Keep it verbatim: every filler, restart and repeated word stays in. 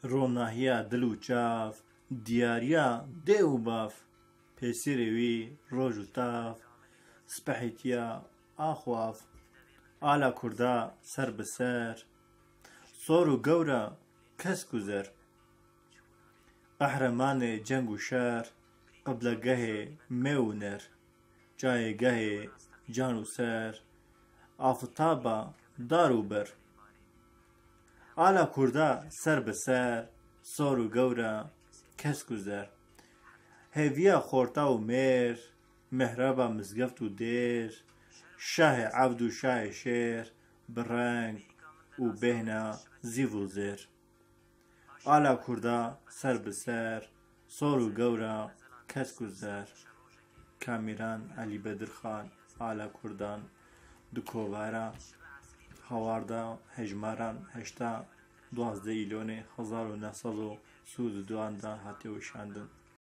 Ronahiya dil û çav, diyariya dê û bav, pêsîrê wî roj û tav, spehîtiya ax û av. Ala Kurda ser bi ser, sor û gewra kesk û zer. Qehremanê ceng û şer, qiblegehê mêw û ner, çayêgehê can û ser, afitaba dar û ber. Ala Kurda ser bi ser, sor û gewra kesk û zer. Hêviya xorta û mêr, mihraba mizgeft û dêr, şahê evd û şahê şêr, bi reng û bêhna zîv û zêr. Ala Kurda ser bi ser, sor û gewra kesk û zer. Kamîran Elî Bedirxan, Ala Kurdan, di kovara Hawarda hejmaran heşta duwazdeh Îlonê hezar û neh sed û sî û duan de hatiye weşandin.